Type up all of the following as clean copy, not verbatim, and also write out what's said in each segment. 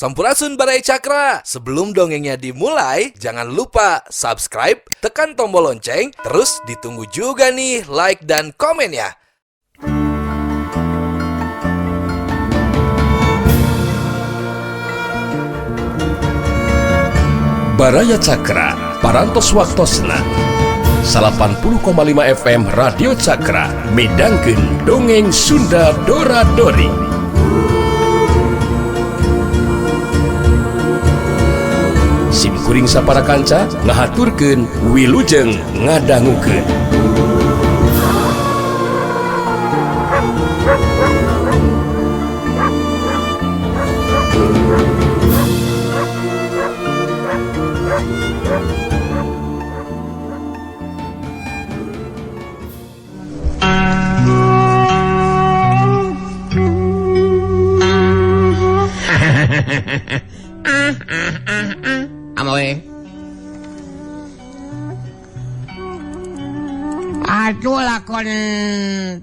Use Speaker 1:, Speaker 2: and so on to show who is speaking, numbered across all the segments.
Speaker 1: Sampurasun Baraya Cakra. Sebelum dongengnya dimulai, jangan lupa subscribe, tekan tombol lonceng, terus ditunggu juga nih like dan komennya.
Speaker 2: Baraya Cakra, Parantos Waktosna 80,5 FM Radio Cakra midangkeun dongeng Sunda Dora Dori. Sim kuring sapara kanca ngahaturkeun wilujeng ngadangukeun.
Speaker 3: Atuh lakon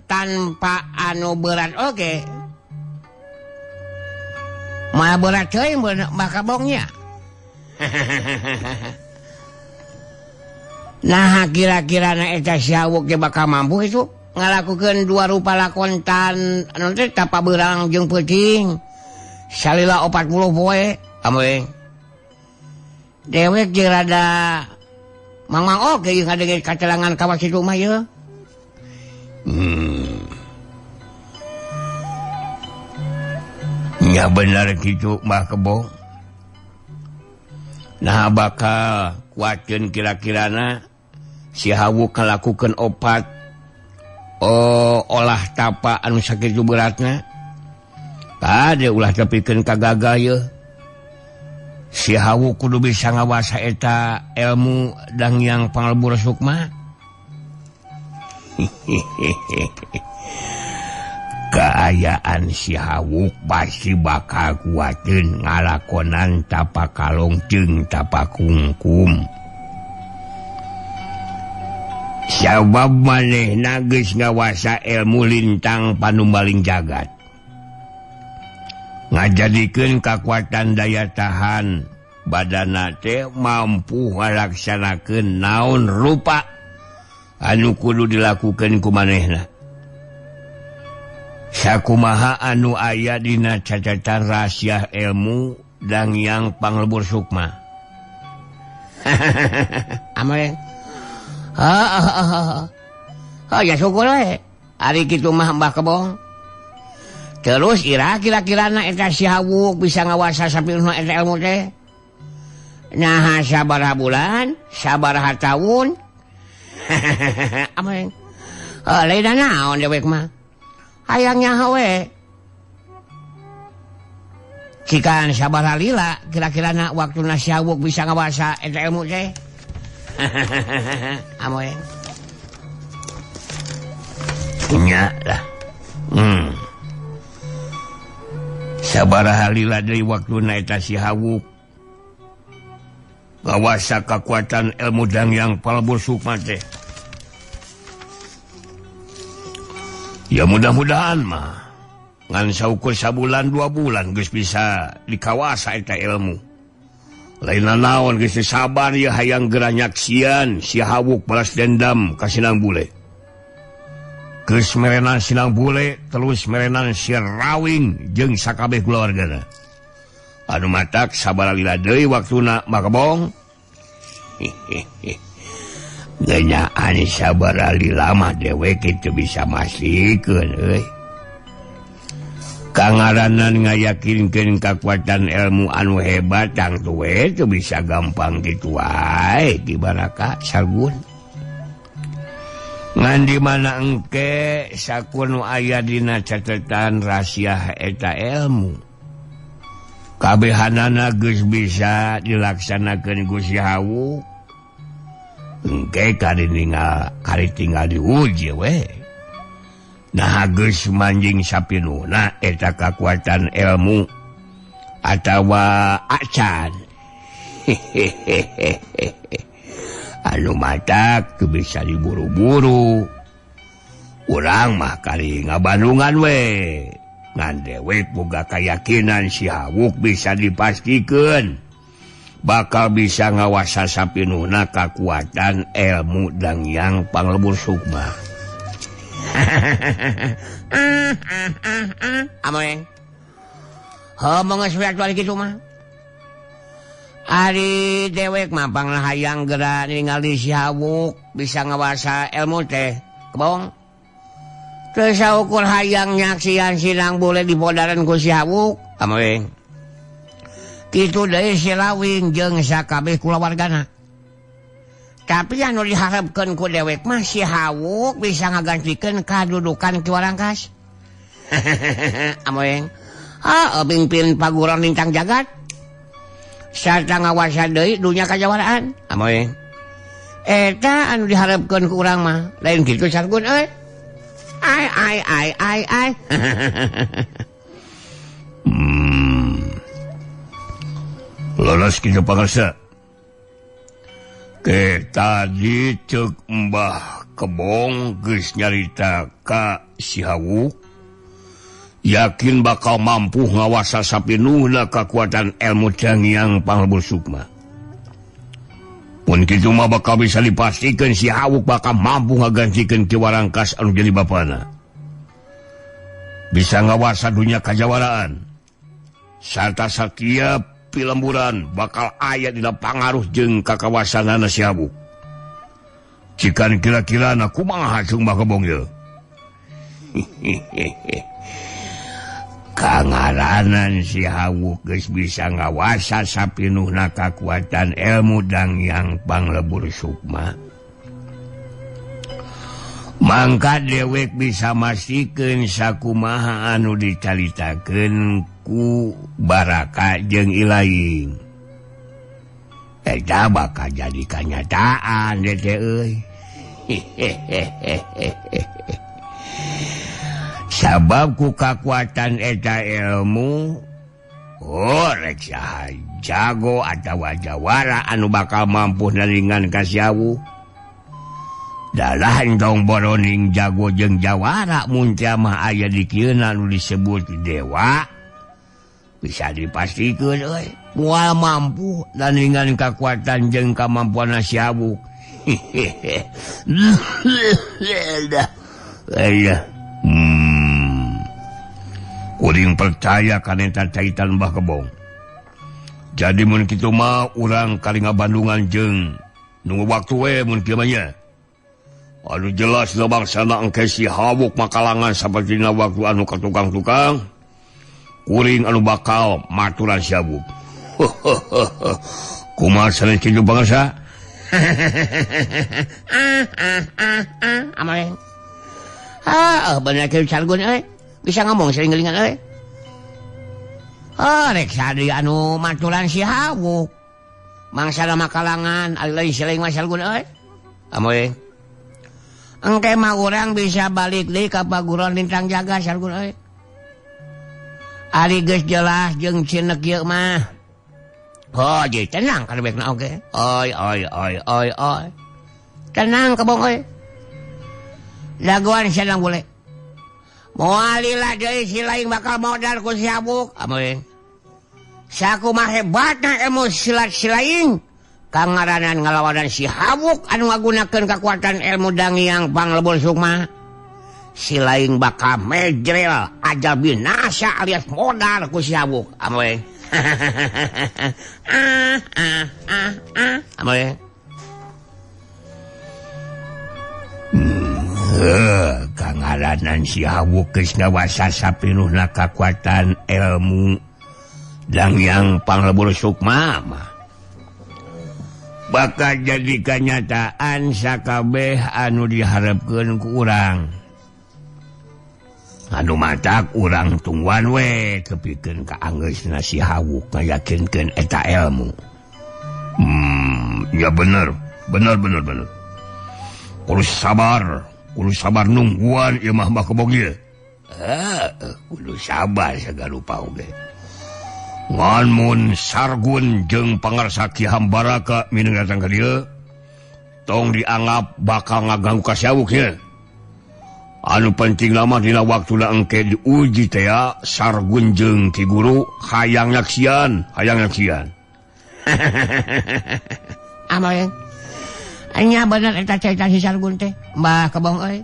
Speaker 3: tanpa anu berat oke. Malah berat teuing bakal bongnya. Nah kira-kira na eta si Hawuk ge bakal mampu itu ngalakukeun dua rupa lakon tan anu teh tapa beurang jeung peuting. Salila 40 poe amoy. Dewek jeung rada Mang-mang oge ieu ngadenge katelangan kawas itu mah ieu.
Speaker 4: Nya bener kitu Mbah Kebo. Nah bakal kuatkeun kira-kirana si Hawuk ngalakukeun opat olah tapa anu sakitu beratna. Kade ulah tepikeun ka gagal ieu. Si Hawuk kudu bisa ngawasa eta ilmu Danghyang Panglebur Sukma. Kaayaan si Hawuk pasti bakal kuateun ngalakonan tapa kalong jeung tapa kungkum. Sabab manehna geus ngawasa ilmu lintang panumbaling jagat. Ngajadikeun kakuatan daya tahan badana teh mampu ngalaksanakeun naon rupa anu kudu dilakukeun ku manehna. Sakumaha anu aya dina catatan rahasia ilmu Danghyang Panglebur Sukma.
Speaker 3: Amre. Ha. Ya syukur we. Ari kitu mah Mbah Kebong. Terus ira kira-kirana eta si Hawuk bisa ngawasa sapilna eta ilmu teh. Nah sabaraha bulan, sabaraha taun. Ameng. Lain naon dewek mah. Hayang nyaho we. Cikan sabaraha lila kira-kirana waktuna si Hawuk bisa ngawasa eta ilmu teh. Ameng.
Speaker 4: Nya lah. Sabaraha lila deui waktuna eta si Hawuk ngawasa kakuatan ilmu Danghyang Panglebur Sukma teh. Ya mudah-mudahan mah ngan saukur sabulan 2 bulan geus bisa dikawasa eta ilmu. Lain naon geus sabar ya hayang geura nyaksian si Hawuk balas dendam ka Sinang Bule. Geus merenan Sinang Bule terus merenan si Rawing jeung sakabeh kulawargana. Anu matak sabaraha lila deui waktuna Mbah Kebong. Genyaan sabaraha lila mah dewek teu bisa masikeun euy. Kangaranan ngayakinkeun kakuatan ilmu anu hebat tangtu we teu bisa gampang kitu wae di baraka sargun. Ngan di mana engke sakunu aya dina catetan rahasia eta ilmu. Kabehanana geus bisa dilaksanakeun ku si Hawuk. Engke kari tinggal diuji we. Nah geus manjing sapinuna eta kakuatan ilmu atawa acan. Anu matak teu bisa diburu-buru. Urang mah kali ngabandungan we. Ngan dewek boga kayakinan si Hawuk bisa dipastikan bakal bisa ngawasa sapinuhna kakuatan ilmu Dangyang Panglebur Sukma.
Speaker 3: Amoeng. Heuh geus we kitu mah. Ari dewek mah panglah hayang geura ningali si Hawuk bisa ngawasa ilmu teh. Kebong. Teu saukur hayang nyaksian sinang boleh dipodaran ku si Hawuk. Amoeng. Kitu deui si Lawing jeung sakabeh kulawargana. Tapi anu diharapkeun ku dewek mah si Hawuk bisa ngagantikeun kadudukan Ki Warangkas. Amoeng. Ah, pimpin paguron lintang jagat. Sarta ngawasa deui dunya kajawaraan. Amoeng. Eta anu diharapkeun ku urang mah, lain kitu Sargun euy. Ai ai ai ai ai.
Speaker 4: Lolos kitu pangarsa. Ke tadi ceuk Mbah Kebong geus nyarita ka si Hawuk yakin bakal mampu ngawasa sapinuhna kakuatan ilmu Dangyang Panglebur Sukma. Mun kitu mah bakal bisa dipastikan si Hawuk bakal mampu ngagantikeun Ki Warangkas anu jadi bapana. Bisa ngawasa dunya kajawaraan. Sarta satiap pilemburan bakal aya dina pangaruh jeung kakawasanana si Hawuk. Cikan kira-kira na kumaha ceuk Mbah Kebong ieu? Kangaranan si Hawuk geus bisa ngawasa sapinuhna kakuatan ilmu Dangyang Panglebur Sukma. Mangka dewek bisa mastikeun sakumaha anu dicaritakeun ku Baraka jeung Ilaing. Eta bakal jadi kanyataan teh euy. Sabab ku kakuatan eta ilmu, oh rek saha jago atawa jawara anu bakal mampu naringan ka si Hawuk. Dalah entong boroning jago jeung jawara mun teh mah aya di kieuna nu disebut dewa. Bisa dipastikeun euy, moal mampu naringan kakuatan jeung kamampuan si Hawuk. Aya. Kuring percaya kana eta caitan Mbah Kebong. Jadi mun kitu mah urang kali ngabandungan jeung nunggu waktu we mun kieu mah nya. Anu jelas da bangsana engke si Hawuk makalangan sapertina waktu anu ka tukang-tukang. Kuring anu bakal maturan si Hawuk. Kumaha sanes kitu bangsa?
Speaker 3: Amoeng. Ah, bener kieu Sargun euy. Bisa ngomong sering gelingan euy. Ah, rek sadi anu maturan si Hawuk. Mangsana makalangan ari lain siling mah Sargun euy. Amoeng. Engke mah urang bisa balik deui ka paguron lintang jaga Sargun euy. Ari geus jelas jeung cinek ieu mah. Oh, jadi tenang kadebekna oge. Oi oi oi oi oi. Tenang Kebong euy. Dagoan sedang boleh. Moal lila deui si Laing bakal modal ku si Hawuk. Amoeng. Sakumaha hebatna ilmu silat si Laing, kangaranan ngalawanan si Hawuk anu ngagunakeun kakuatan ilmu Dangyang Panglebur Sukma. Si Laing bakal mejrel ajal binasa alias modal ku si Hawuk. Amoeng. Amoeng.
Speaker 4: Kangaranan si Hawuk geus ngawasa sapinuhna kakuatan ilmu Dangyang Panglebur Sukma mah bakal jadi kanyataan sakabeh anu diharapkeun ku urang. Anu matak urang tungguan we kepikeun ka anggeusna si Hawuk ngayakinkeun eta ilmu. Ya bener. Kudu sabar. Kudu sabar nungguan ieu mah Mbah Kebong ieu. Kudu sabar sagala rupa oge. Ngan mun Sargun jeung Pangarsa Ki Hambaraka mineng datang ka dieu, tong dianggap bakal ngaganggu ka si Hawuk nya. Anu penting lama dina waktuna engke diuji teh Sargun jeung Ki Guru hayang nyaksian, hayang nyaksian.
Speaker 3: Amal nya bener eta carita si Sargun teh, Mbah Kebong euy.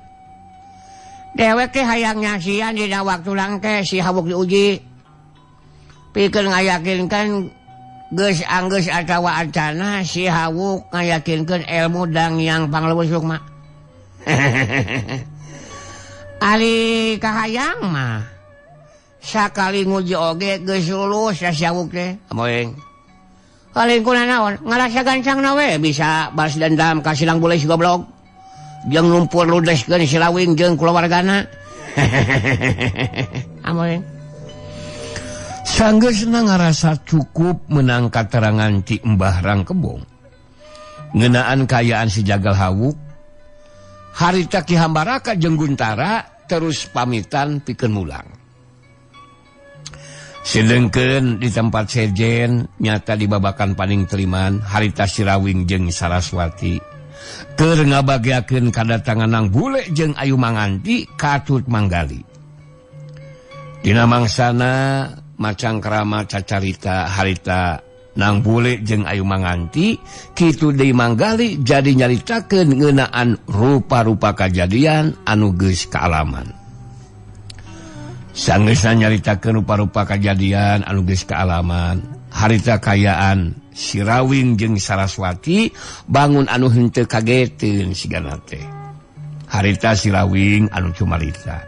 Speaker 3: Dewek teh hayang nyaksian dina waktuna engke si Hawuk diuji. Pikeun ngayakinkeun geus anggeus atawa acana si Hawuk ngayakinkeun ilmu Danghyang Pangleuweung Sukma. Ari kahayang mah sakali nguji oge geus lulus si Hawuk teh. Amoeng. Paling kuna naon ngarasa gancangna we bisa balas dendam ka Silang Bule si goblok. Jeung lumpur ludeskeun si Rawing jeung kulawargana. Amoeng.
Speaker 4: Sanggeusna ngarasa cukup menang katerangan ti Mbah Rangkebong ngeunaan kaayaan si Jagal Hawuk. Harita Ki Hambaraka jeung Guntara terus pamitan pikeun mulang. Sedengkeun di tempat sejen nyata di babakan paling teriman harita si Rawing jeung Saraswati keur ngabagiakeun kadatangan Nang Bule jeung Ayu Manganti katut Manggali. Dina mangsana macang krama cacarita harita Nang Bule jeung Ayu Manganti kitu deui Manggali jadi nyaritakeun ngeunaan rupa-rupa kajadian anu geus kaalaman. Sanggeusna nyaritakeun rupa-rupa kajadian anu geus kaalaman, harita kayaan si Rawing jeung Saraswati bangun anu henteu kageteun sigana teh. Harita si Rawing anu cumarita.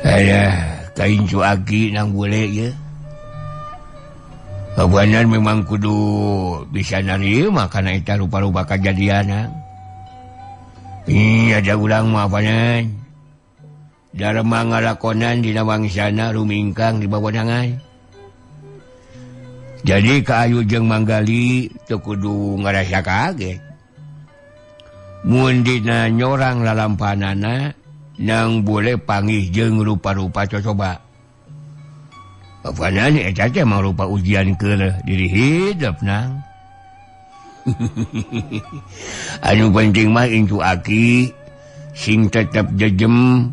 Speaker 4: Ayah kaincu aki Nang Bule ya. Kabanan memang kudu bisa narima karena eta rupa-rupa kajadian. Iya ada urang mah apanan. Darma ngalakonan dina wangsana rumingkang di bawanangan. Jadi ka Ayu jeung Manggali teu kudu ngarasa kaget. Mun dina nyorang lalampanana Nang Bule panggih jeung rupa-rupa cocoba. Apanan eta teh mah rupa ujian keur diri hidup Nang. Anu penting mah incu aki sing tetep jejem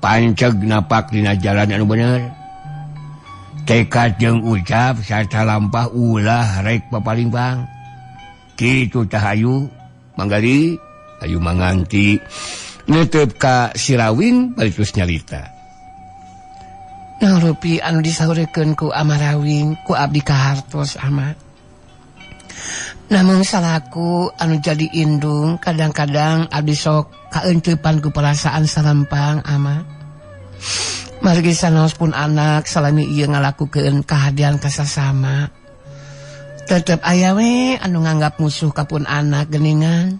Speaker 4: panceg napak dina jalan anu bener. Tekad jeung ucap sarta lampah ulah rek papalimpang. Kitu tah Ayu Manggali, Ayu Manganti netep ka si Rawing bari terus nyarita.
Speaker 3: Nang rupi anu disaurekeun ku Ama Rawing ku abdi kahartos ama. Namun salaku anu jadi indung kadang-kadang abdi sok kaeuntepan ku perasaan salampang ama. Margi sanaos pun anak salami ieu ngalakukeun kahadean ka sasama. Tetep aya we anu nganggap musuh ka pun anak geuningan.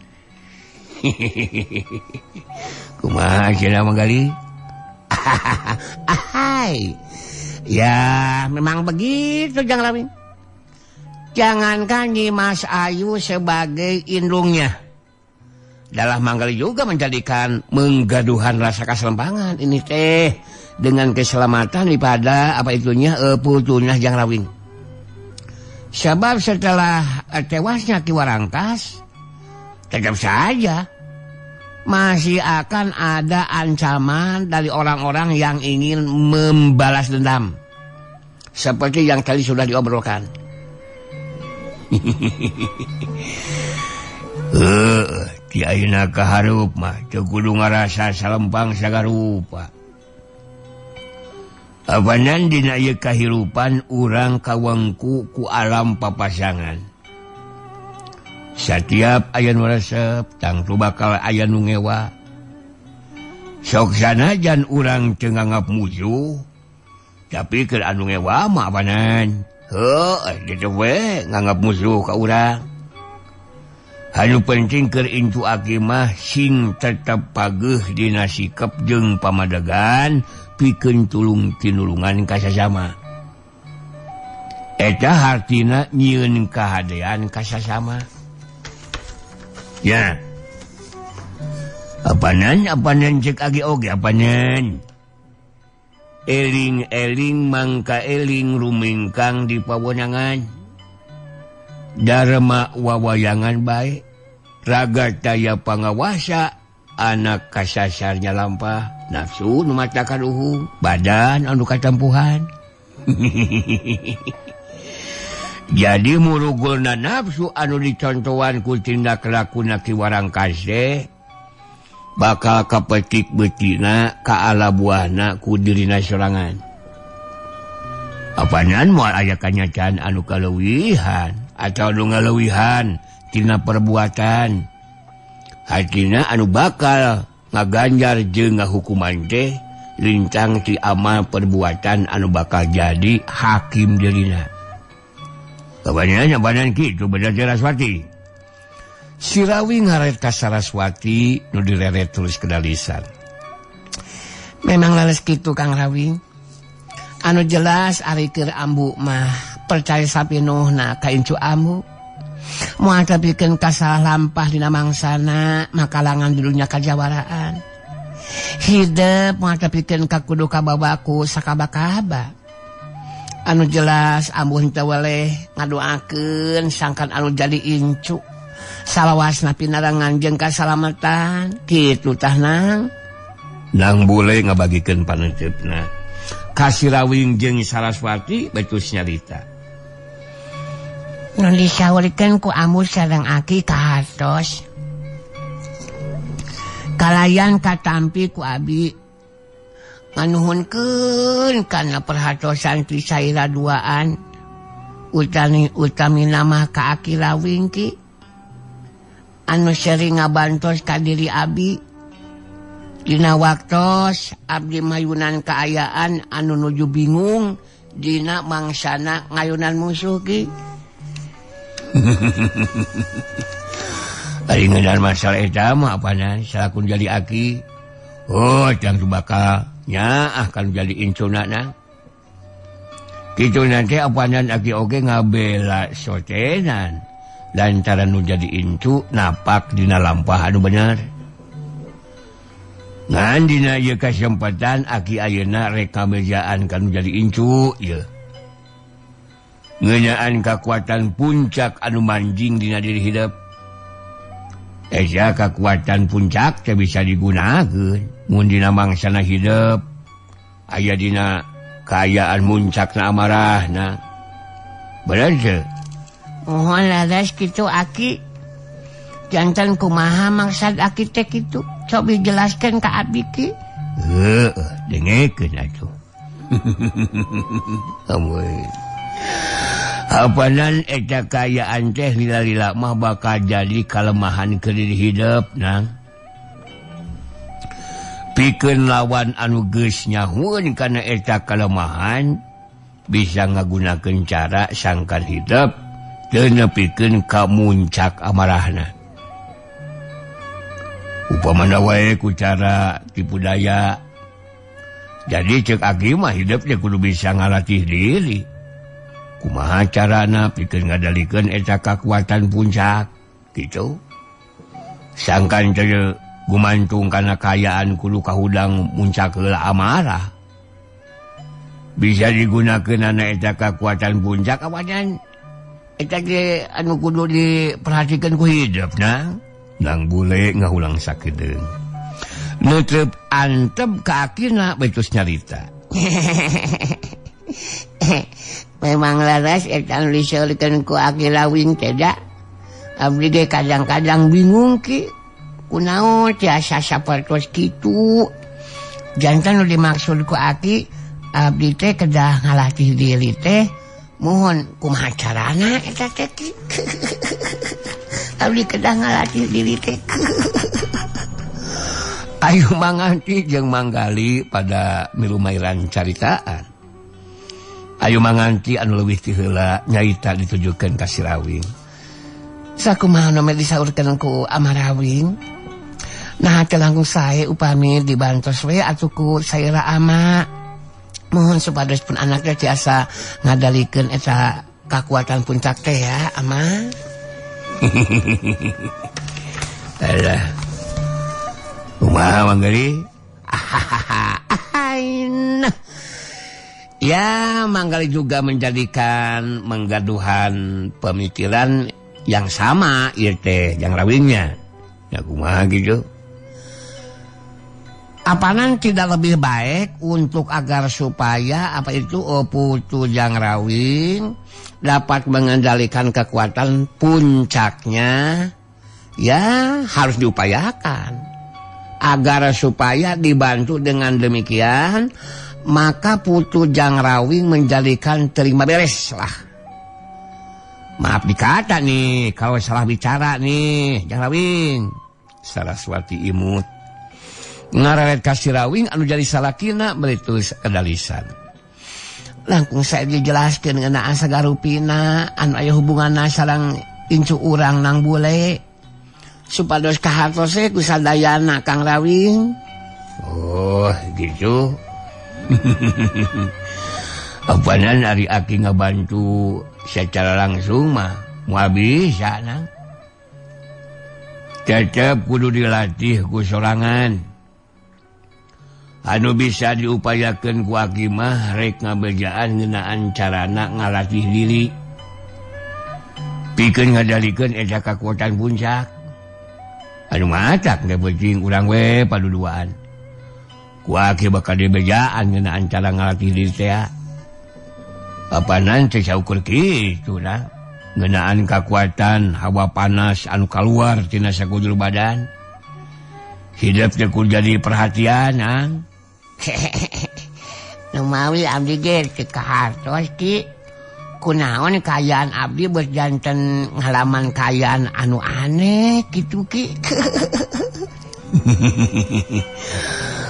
Speaker 4: Kumaha cenah Manggali?
Speaker 3: Ahai. Ya, memang begitu Jang Rawing. Jangankan Nyi Mas Ayu sebagai indungnya.
Speaker 4: Dalah Manggali juga menjadikan menggaduhan rasa kaselempangan ini teh dengan keselamatan daripada apa itunya putunya Jang Rawing.
Speaker 3: Sebab setelah tewasnya Ki Warangkas, tetap saja masih akan ada ancaman dari orang-orang yang ingin membalas dendam. Seperti yang tadi sudah diobrolkan.
Speaker 4: Ti ayeuna ka hareup mah teu kudu ngarasa salempang sagarupa. Apanan dina ieu kahirupan urang kawengku ku alam papasangan. Satiap aya nu resep tangtu bakal aya nu ngewa. Sok sanajan urang teu nganggap musuh, tapi keur anu ngewa mah apanan. Heuh, ditu we nganggap musuh ka urang. Anu penting keur incu aki mah sing tetep pageuh dina sikep jeung pamadegan pikeun tulung tinulungan ka sasama. Eta hartina nyieun kahadean ka sasama. Ya. Apanan apanan cek agi oge apanan. Eling-eling mangka eling rumingkang di pawenangan. Darma wawayangan bae. Raga taya pangawasa anak kasasarnya lampah nafsu nu mata kaluhung badan anu katampuhan. Jadi murugulna nafsu anu dicontohan ku tindak lakuna Ki Warangkas teh bakal kapetik beutina ka ala buahna ku dirina sorangan. Apanan moal aya kanyataan anu kaleuwihan atau anu ngaleuwihan tina perbuatan. Hatina anu bakal ngaganjar jeung ngahukuman teh lintang ti amal perbuatan anu bakal jadi hakim dirina. Kabanana badan kitu bener Saraswati. Sirawi ngaret ka Saraswati nu direret terus kedalisan.
Speaker 5: Memang lales kitu Kang Rawing. Anu jelas ari keur ambu mah percaya sapinuhna ka incu ambu. Moal tepikeun kasalah lampah dina mangsana makalangan di dunya kajawaraan. Hidep moal tepikeun ka kudu kababaku sakaba-kaba. Anu jelas ambu henteu weleh ngadoakeun sangkan anu jadi incu. Salawasna pinarangan jeung kasalamatan kitu tah nang.
Speaker 4: Nang bule ngabagikeun paneuteup-na. Ka Sirawing jeung Saraswati betus nyarita.
Speaker 5: Nu disaurikeun ku ambu sareng aki kahartos. Kalayan katampi ku abi. Nganuhunkeun kana perhatosan ti saira duaan. Utami utamina mah ka aki Rawing ki. Anu sering ngabantos ka diri abi. Dina waktos abdi mayunan kaayaan anu nuju bingung dina mangsana ngayunan musuh ki.
Speaker 4: Ari ngeunaan masalah eta mah apanan salakun jadi aki. Oh, jang bakal nyaah kan jadi incuna na. Kitu nanti apanan aki oge ngabela sotenan. Lantaran nu jadi incu napak dina lampah anu bener. Ngan dina ieu kasempatan aki ayeuna rek kabejaan kanu jadi incu ieu. Ngeunaan kakuatan puncak anu manjing dina diri hidup. Eta kakuatan puncak teh bisa digunakeun mun dina mangsana hidup aya dina kaayaan muncakna amarahna. Bener teu?
Speaker 5: Mohon laras kitu aki. Jantan kumaha maksad aki teh kitu? Cobi jelaskan ka abdi ki.
Speaker 4: Heeh, dengekeun atuh. Amoy. Apanan eta kaayaan teh lila-lila mah bakal jadi kalemahan keur diri hidup nang. Pikeun lawan anu geus nyahueun kana eta kalemahan bisa ngagunakeun cara sangkan hidup teu nepikeun ka muncak amarahna. Upamana wae ku cara tipu daya. Jadi cek aki mah hidup teh kudu bisa ngalatih diri. Kumaha carana pikeun ngadalikeun eta kakuatan puncak kitu. Sangkan teu gumantung kana kaayaan kudu kahudang muncak heula amarah. Bisa digunakeun ana eta kakuatan puncak awanan eta ge anu kudu diperhatikeun ku hidup na. Nang bule ngahulang sakedeung. Nutrep antep ka akina betus nyarita.
Speaker 5: Memang laras eta anu diseurkeun ku aki Rawing teh da. Abdi ge kadang-kadang bingung ki. Kunaon tiasa sapertos kitu. Jantan nu dimaksud ku aki abdi teh kedah ngalatih diri teh mohon kumaha carana eta teh ki. Abdi kedah ngalatih diri teh.
Speaker 4: Ayu Manganti jeung Manggali pada milumairan caritaan. Ayu Manganti anu leuwih ti heula nyaita ditujukeun ka Sirawing.
Speaker 5: Sakumaha nu disaurkeun ku Amarawing? Nah teu langkung sae upami dibantos we atuh ku saira ama. Mohon supados pun anaknya tiasa ngadalikeun eta kakuatan puncak teh ya, ama.
Speaker 4: Alah. Kumaha Manggali? Ya, Manggali juga menjadikan menggaduhan pemikiran yang sama ieu teh Jang Rawingnya. Ya kumaha gitu.
Speaker 5: Apanan tidak lebih baik untuk agar supaya apa itu Putu Jang Rawing dapat mengendalikan kekuatan puncaknya, ya harus diupayakan agar supaya dibantu dengan demikian maka Putu Jang Rawing menjadikan terima beres lah. Maaf dikata nih kalau salah bicara nih Jang Rawing.
Speaker 4: Saraswati imut ngareret ka si Rawing anu jadi salakina meritus kedalisan.
Speaker 5: Langkung saya dijelaskeun ngeunaan sagarupina anu aya hubunganna sareng incu urang nang bule supados kahartos ku sadayana Kang Rawing.
Speaker 4: Oh gitu. Apanan ari aki ngabantu secara langsung mah moal bisa nang. Tetep kudu dilatih ku sorangan. Anu bisa diupayakeun ku aki mah rek ngabejaan ngeunaan carana ngalatih diri. Pikeun ngadalikeun eta kakuatan puncak. Anu matak ge beuting urang we paduduaan. Ku aki bakal dibejaan ngeunaan cara ngalatih diri teh. Apanan teh saukur kitu nah. Ngeunaan kakuatan hawa panas anu kaluar tina sakujur badan. Hidup teh kudu jadi perhatian ang.
Speaker 5: Numawi abdi ge teu kahartos ki. Kunaon kaayaan abdi berjanten ngalaman kaayaan anu aneh kitu ki.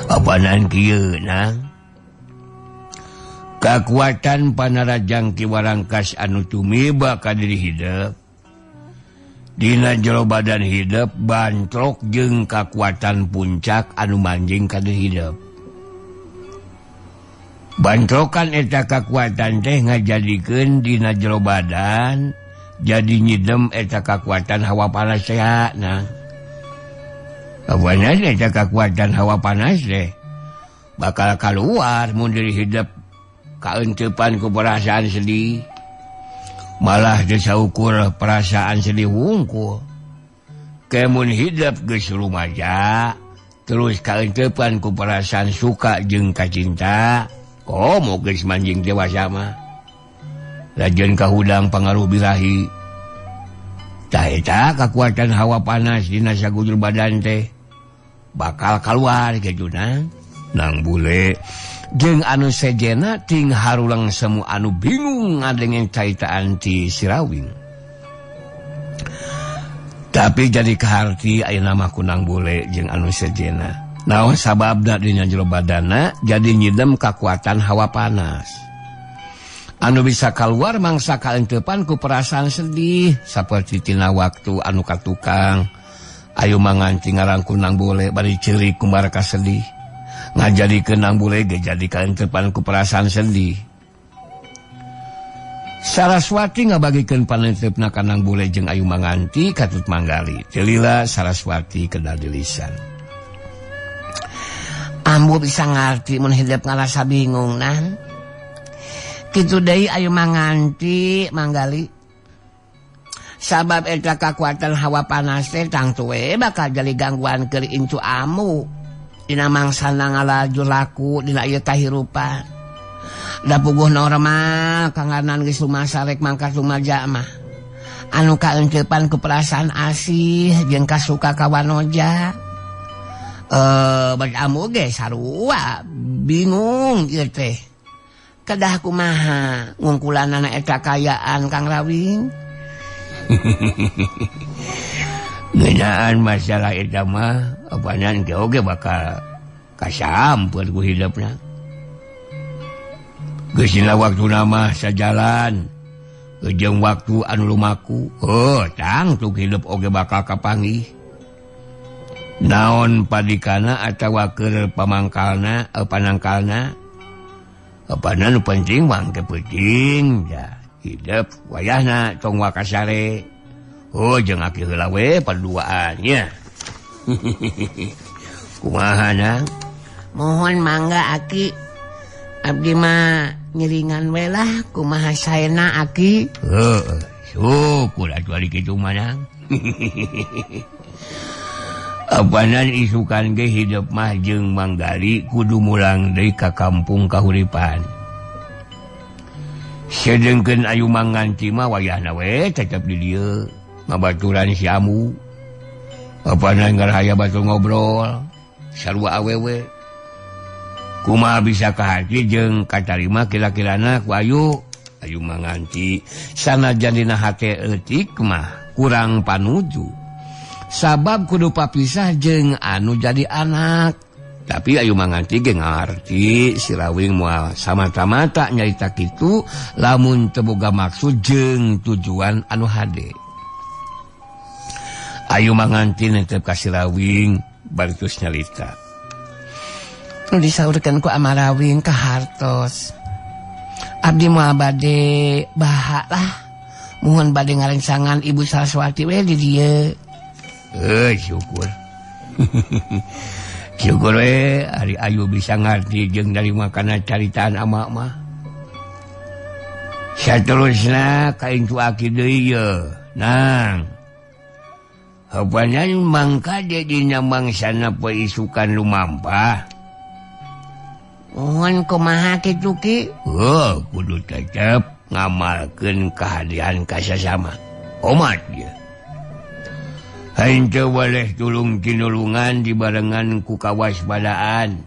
Speaker 4: Apanan kieu nang? Kakuatan panarajang Ki Warangkas anu tumiba ka diri hidup. Dina jero badan hidup bantrok jeung kakuatan puncak anu manjing ka diri hidup. Bantrokan eta kakuatan teh ngajadikeun dina jero badan jadi nyidem eta kakuatan hawa panas teh nah. Awana eta kakuatan hawa panas teh bakal kaluar mun diri hidup kaeuntepan ku perasaan sedih. Malah teu saukur perasaan sedih wungkul. Kemun hidup geus rumaja terus kaeuntepan ku perasaan suka jeung kacinta. Komo geus manjing dewasa mah. Lajeun kahudang pangaruh birahi. Tah eta kakuatan hawa panas dina sagujur badan teh bakal kaluar kitu nang. Nang bule jeung anu sejena ting harulang semu anu bingung ngadengeng caitaan ti si Rawing. Tapi jadi kaharti ayeuna mah ku nang bule jeung anu sejena. Naon sababna dina jero badana jadi nyidem kakuatan hawa panas. Anu bisa kaluar mangsa kaentepan ku perasaan sedih saperti tina waktu anu katukang ayu manganti ngarangkul nang bule bari ceurik kumaraka sedih. Ngajadikeun nang bule ge jadi kaentepan ku perasaan sedih. Saraswati ngabagikeun panentepna ka nang bule jeung ayu manganti katut manggali. Teu lila Saraswati kedal di lisan.
Speaker 5: Ambu bisa ngarti mun hidup ngarasa bingung nan. Kitu deui ayu manganti manggali. Sabab eta kakuatan hawa panas teh tangtu we bakal jadi gangguan keur incu amu. Dina mangsana ngalaju laku dina ieu kahirupan. Da puguh normal kanganan geus rumasa rek mangkat rumaja mah. Anu kaeungkeupan ku perasaan asih jeung kasuka ka wanoja. Badamu ge sarua bingung ieu teh. Kedah kumaha ngungkulanana eta kayaan Kang Rawing.
Speaker 4: Ngeunaan masalah eta mah apanan ge oge bakal kasampeur ku hidupna. Geus dina waktuna mah sajalan jeung waktu anu lumaku. Oh, tangtu hidup oge bakal kapanggih. Naon padikana atawa keur pamangkalna, panangkalna. Apana nu penting mah ke penting ya. Hidup wayahna tong wakasare. Oh, jeung aki heula we paduaannya. Kumaha nang?
Speaker 5: Mohon mangga aki. Abdi mah ngiringan we lah kumaha saena aki.
Speaker 4: Heeh, Syukur atuh ari kitu mah nang. Apanan isukan ge hidup mah jeung Manggali kudu mulang deui ka kampung Kahuripan. Sedengkeun Ayu Manganti mah wayahna we tetep di dieu ngabaturan si Amu. Apanan ngarahaya batur ngobrol sarua awewe. Kumaha bisa kahati jeung katarima kira-kirana ku Ayu. Ayu Manganti sanajan dina hate leutik mah kurang panuju. Sabab kudu papisah jeung anu jadi anak. Tapi Ayu Manganti ge ngarti si Rawing moal samata-mata nyarita kitu lamun teu boga maksud jeung tujuan anu hade. Ayu Manganti netep ka si Rawing bari terus nyarita.
Speaker 5: Nu disaurkeun ku Ama Rawing ka hartos. Abdi moal bade baha lah. Muhun bade ngarencangan Ibu Saraswati we di dieu.
Speaker 4: Syukur. Syukur we ari Ayu bisa ngarti jeung narima kana caritaan ama mah. Saterusna ka incu aki deui ye. Nang. Hapanan mangka dina mangsana poe isukan lumampah.
Speaker 5: Mohon kumaha kitu ki?
Speaker 4: Oh, kudu tetep ngamalkeun kahadian ka sasama. Omat ye. Henteu boleh tulung tinulungan dibarengan ku kawaspadaan.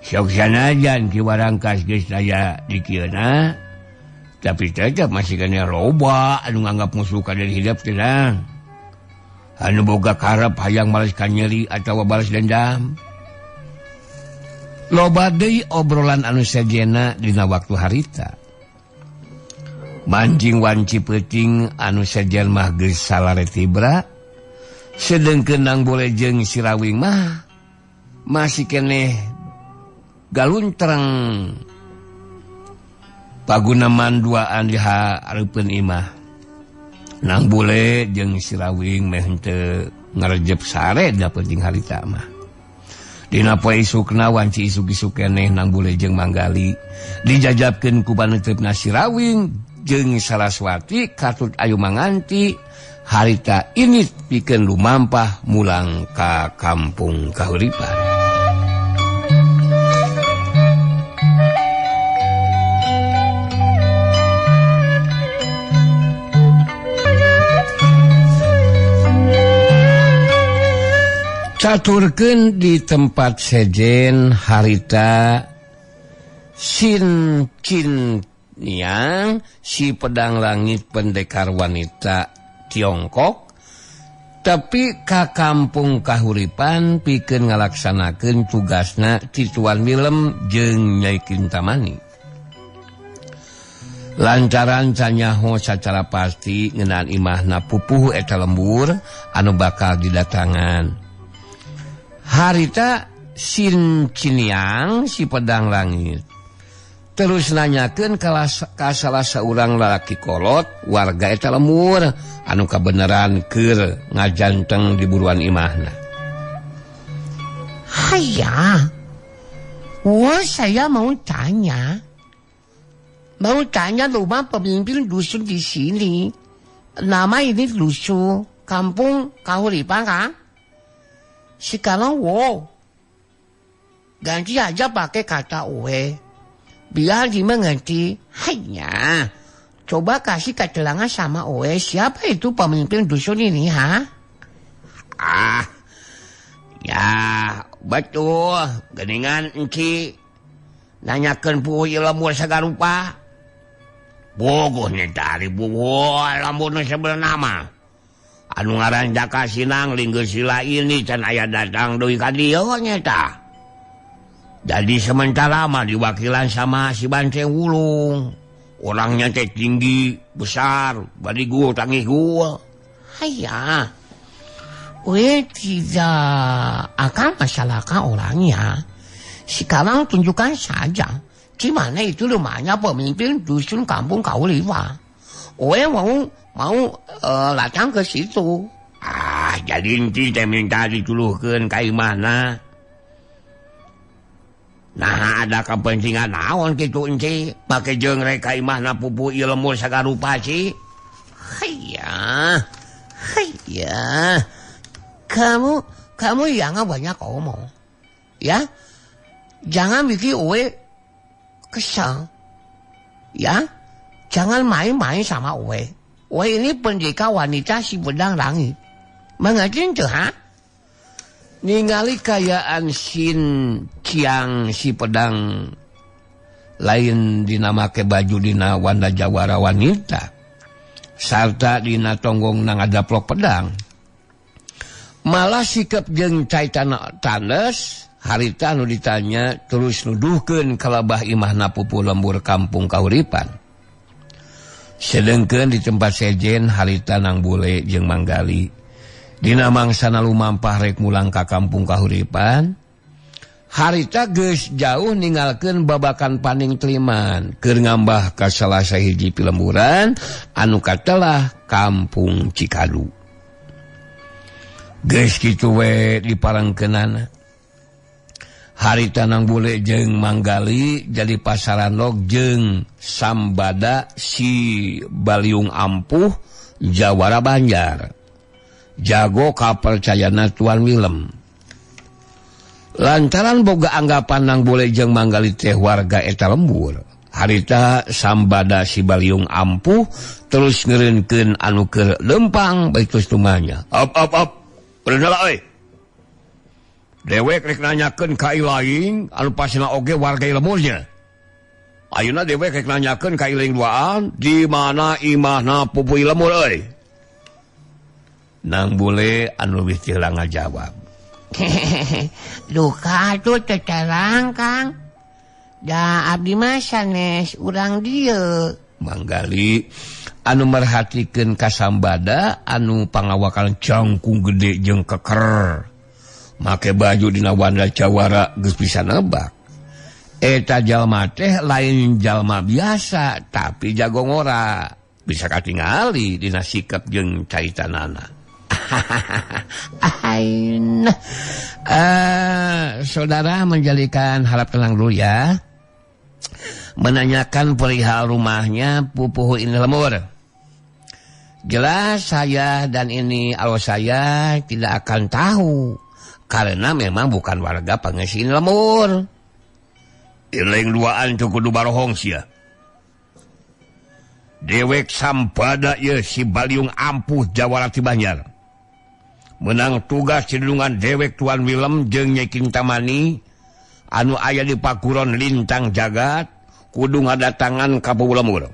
Speaker 4: Sok sanajan Ki Warangkas geus aya di kieuna, tapi tetep masih keneh loba anu nganggap musuh ka diri hidup teh. Anu boga karep hayang balas kanyeri atawa balas dendam.
Speaker 5: Loba deui obrolan anu sejenna dina waktu harita.
Speaker 4: Mancing wanci peuting anu sejen mah geus salare tibra, sedengkeun Nang Bule jeung si Rawing mah masih keneh galuntreng paguneman duaan di hareupeun imah. Nang Bule jeung si Rawing meh henteu ngarejep sare da peuting harita mah. Dina poe isukna wanci isuk-isuk keneh Nang Bule jeung Manggali dijajabkeun ku paneuteup si Rawing jeung Saraswati katut Ayu Manganti harita ini pikeun lumampah mulang ka kampung Kahuripan. Caturkeun di tempat sejen harita Sin Cin Niang si pedang langit pendekar wanita Tiongkok tapi ka kampung Kahuripan pikeun ngalaksanakeun tugasna ti Tuan Milem jeung Nyai Kintamani. Lantaran canyaho sacara pasti ngeunaan imahna pupuhu eta lembur anu bakal didatangan. Harita Sin Ciniang si pedang langit terus nanyakeun ka salah saurang lalaki kolot warga eta lembur anu kabeneran keur ngajanteng di buruan imahna.
Speaker 5: Haya, wah saya mau tanya rumah pemimpin dusun di sini. Nama ini dusun kampung Kahuripan kan? Sekarang wo ganti aja pakai kata oe biar dimengerti. Hanya coba kasih keterangan sama oe siapa itu pemimpin dusun ini, ha?
Speaker 4: Ah, ya betul. Geningan enci nanyakeun puhu ieu lembur sagarupa. Bogoh nyata ari puhu lembur nu sebenarna mah. Anu ngaran Jaka Sinang linggeus sila ini can aya datang deui ka dieu nyata. Jadi sementara mah diwakilan sama si Banceng Wulung. Orangnya teh tinggi, besar, bari gua tangih gua.
Speaker 5: Haya. We tidak akan masalahkan orangnya. Sekarang tunjukkan saja di mana itu rumahnya pemimpin dusun kampung Kauliwa. We mau datang ke situ.
Speaker 4: Ah, jadi inti teh minta dituluhkeun ka imahna. Nah, ada kepentingan naon kitu enti? Pake jeung rek ka imahna pupu ieu lemur sagarupa sih.
Speaker 5: Hayya, hayya. Kamu jangan banyak ngomong. Ya. Jangan bikin owe kesal. Ya. Jangan main-main sama owe. Owe ini pendekar wanita si pedang langit. Mengerti tuh, ha?
Speaker 4: Ningali kayaan Sin Ciang si pedang lain dinamake baju dina wanda jawara wanita sarta dina tonggong nang adaplok pedang malah sikap jeung caitana tanes harita nu ditanya terus nuduhkeun kalabah imahna pupuh lembur kampung Kahuripan. Sedengkeun di tempat sejen harita nang bule jeung Manggali dina mangsana lumampah rek mulang ka kampung Kahuripan. Harita geus jauh ninggalkeun babakan paning teliman keur ngambah ka salah sahiji pilemburan anu katelah kampung Cikadu. Geus kitu we diparengkeunana. Harita nang bule jeung Manggali jadi pasaran jeung Sambada si Baliung Ampuh Jawara Banjar. Jago kapercayana Tuan Willem. Lantaran boga anggapan nang bule jeung Manggali teh warga eta lembur, harita Sambada si Baliung Ampuh terus ngeureunkeun anu keur lempang baitus tumanya. Op op op, bener euy. Dewek rek nanyakeun ka ilaing anu pasina oge warga lemburnya. Ayeuna dewek rek nanyakeun ka ilaing duaan di mana imahna pupuh lemur euy. Nang bule anu leuwih teu ngajawab.
Speaker 5: Duka tuh teterang Kang. Da abdi mah sanes urang dieu.
Speaker 4: Manggali anu merhatikeun ka Sambada anu pangawakan jangkung gede jeung keker. Make baju dina wanda jawara geus bisa nebak. Eta jalma teh lain jalma biasa tapi jago ngora. Bisa katingali dina sikap jeung caitanana.
Speaker 5: Ain.
Speaker 4: Saudara menjadikan harap tenang dulu ya. Menanyakan perihal rumahnya pupuhu ini lemur.
Speaker 3: Jelas saya dan ini kalau saya tidak akan tahu karena memang bukan warga pengisian lemur.
Speaker 4: Iling duaan cukup barohong sia. Dewek Sambada ye si Baliung Ampuh Jawara ti Banjar. Menang tugas cidulungan dewek Tuan Willem jeung Nyai Kintamani anu aya di Pakuron Lintang Jagat kudu ngadatangan ka Pupuh Lembur.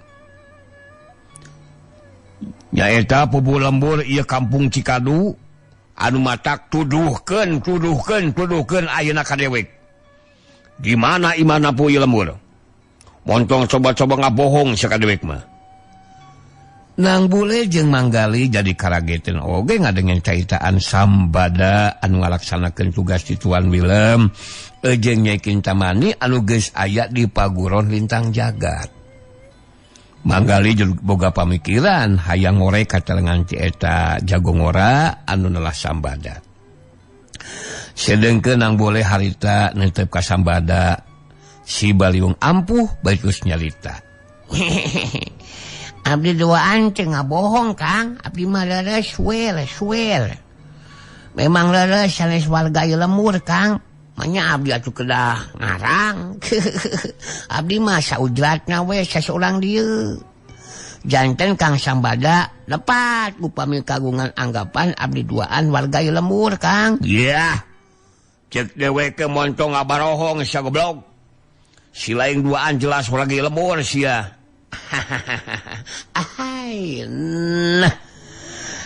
Speaker 4: Nyaeta Pupuh Lembur ieu kampung Cikadu anu matak tuduhkeun ayeuna ka dewek. Di mana imana Pupuh Lembur? Montong coba-coba ngabohong sia ka dewek mah.
Speaker 3: Nang bule jeung Manggali jadi karagetin oge ngadengen caitaan Sambada anu ngalaksanakeun tugas di Tuan Willem jeung Nyai Kintamani anu geus aya di Paguron Lintang Jagat.
Speaker 4: Manggali jeung boga pamikiran hayang ngore katalengan ci eta jago ngora anu nelah Sambada.
Speaker 3: Sedengkeun nang bule harita netep ka Sambada si Baliung Ampuh baitus nyalita.
Speaker 5: Abdi duaan teh ngabohong Kang, abdi mah leres swer. Memang leres sanes warga lemur Kang. Manya abdi atuh kedah ngarang. Abdi mah saujratna we saseurang dieu. Janten Kang Sambada lepat upami kagungan anggapan abdi duaan warga lemur Kang.
Speaker 4: Yeah. Cek dewek ke montong ngabarohong sia goblok. Si lain duaan jelas warga lemur sia.
Speaker 5: Ahai, nah,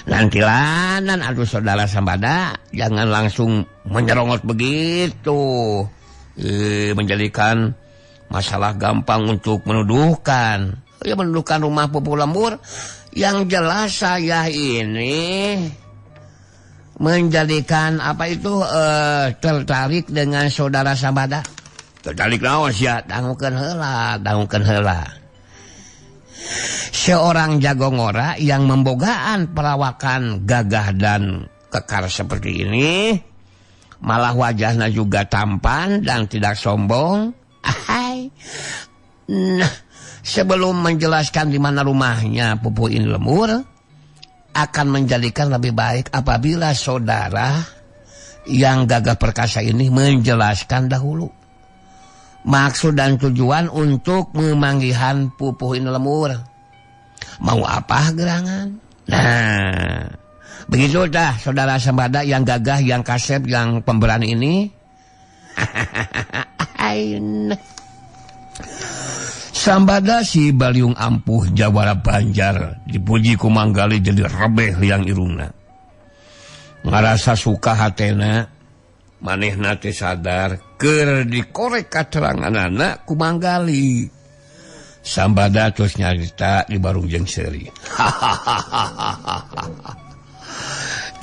Speaker 3: nantilanan aduh saudara Sambada jangan langsung menyerongot begitu, menjadikan masalah gampang untuk menuduhkan.
Speaker 5: Ya menuduhkan rumah Pupuh Lembur yang jelas saya ini menjadikan apa itu tertarik dengan saudara Sambada.
Speaker 4: Tertarik naon sia?
Speaker 5: Dangukeun heula.
Speaker 3: Seorang jagongora yang membogaan perawakan gagah dan kekar seperti ini, malah wajahnya juga tampan dan tidak sombong.
Speaker 5: Ahai. Nah, sebelum menjelaskan di mana rumahnya Pupuh Lembur, Akan menjadikan lebih baik apabila saudara yang gagah perkasa ini menjelaskan dahulu maksud dan tujuan untuk memanggihan pupuh ini lemur. Mau apa gerangan? Nah, begitu dah saudara Sambada yang gagah, yang kasep, yang pemberani ini.
Speaker 4: Sambada si Baliung Ampuh Jawara Banjar dipuji ku Manggali jadi rebeh liang irungna. Ngarasa suka hatena, manehna teh sadar keur dikorek kateranganana ku Manggali. Sambada terus nyarita di barung jeung seuri.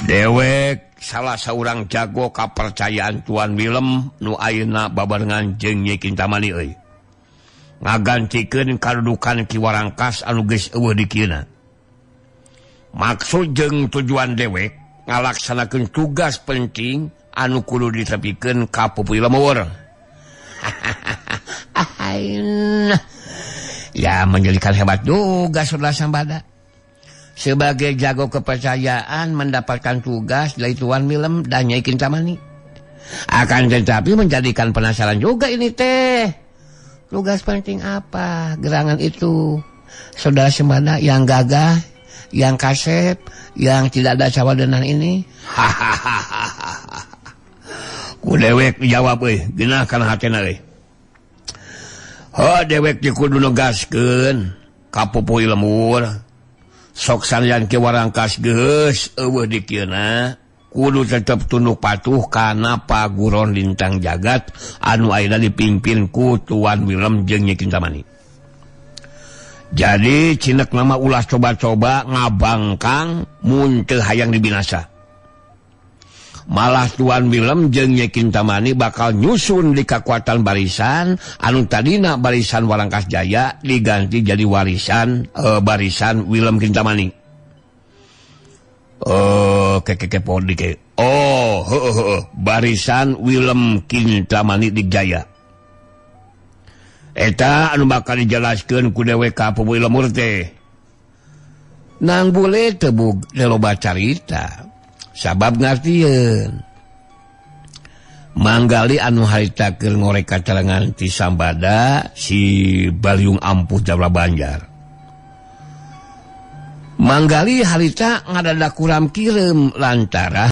Speaker 4: Dewek salah saurang jago kapercayaan Tuan Willem nu ayeuna babarengan jeung Nyi Kintamani euy. Ngagantikeun kadudukan Ki Warangkas anu geus eueuh di kieuna. Maksud jeung tujuan dewek ngalaksanakeun tugas penting anu kudu ditepikeun ka Pupuh Lemur.
Speaker 5: Ya, menjadikan hebat juga saudara Sambada. Sebagai jago kepercayaan mendapatkan tugas dari Tuan Willem dan Nyai Kintamani. Akan tetapi menjadikan penasaran juga ini teh. Tugas penting apa gerangan itu? Saudara Sambada yang gagah, yang kasep, yang tidak ada cawadenan ini.
Speaker 4: Hahaha. Ku dewek dijawab euy, geunah kana hatena euy. Ho dewek teh kudu negaskeun ka Pupuh Lemur. Sok sanajan Ki Warangkas geus eueuh di kieuna, kudu tetep tunduk patuh kana paguron lintang jagat anu ayeuna dipimpin ku Tuan Willem jeung Nyi Kintamani. Jadi cinek nama ulah coba-coba ngabangkang mun teu hayang dibinasa. Malah Tuan Willem jeung Nyi Kintamani bakal nyusun di kekuatan barisan anu tadina barisan Warangkas Jaya diganti jadi warisan barisan Willem Kintamani. Barisan Willem Kintamani Dijaya. Eta anu bakal dijelaskeun ku dewek ka Pupuh Lemur teh.
Speaker 5: Nang bule teu loba carita. Sabab ngartieun Manggali anu harita keur ngorek kacalengan ti Sambada si Baliung Ampuh Jawara Banjar. Manggali harita ngadadak kuram kireum lantaran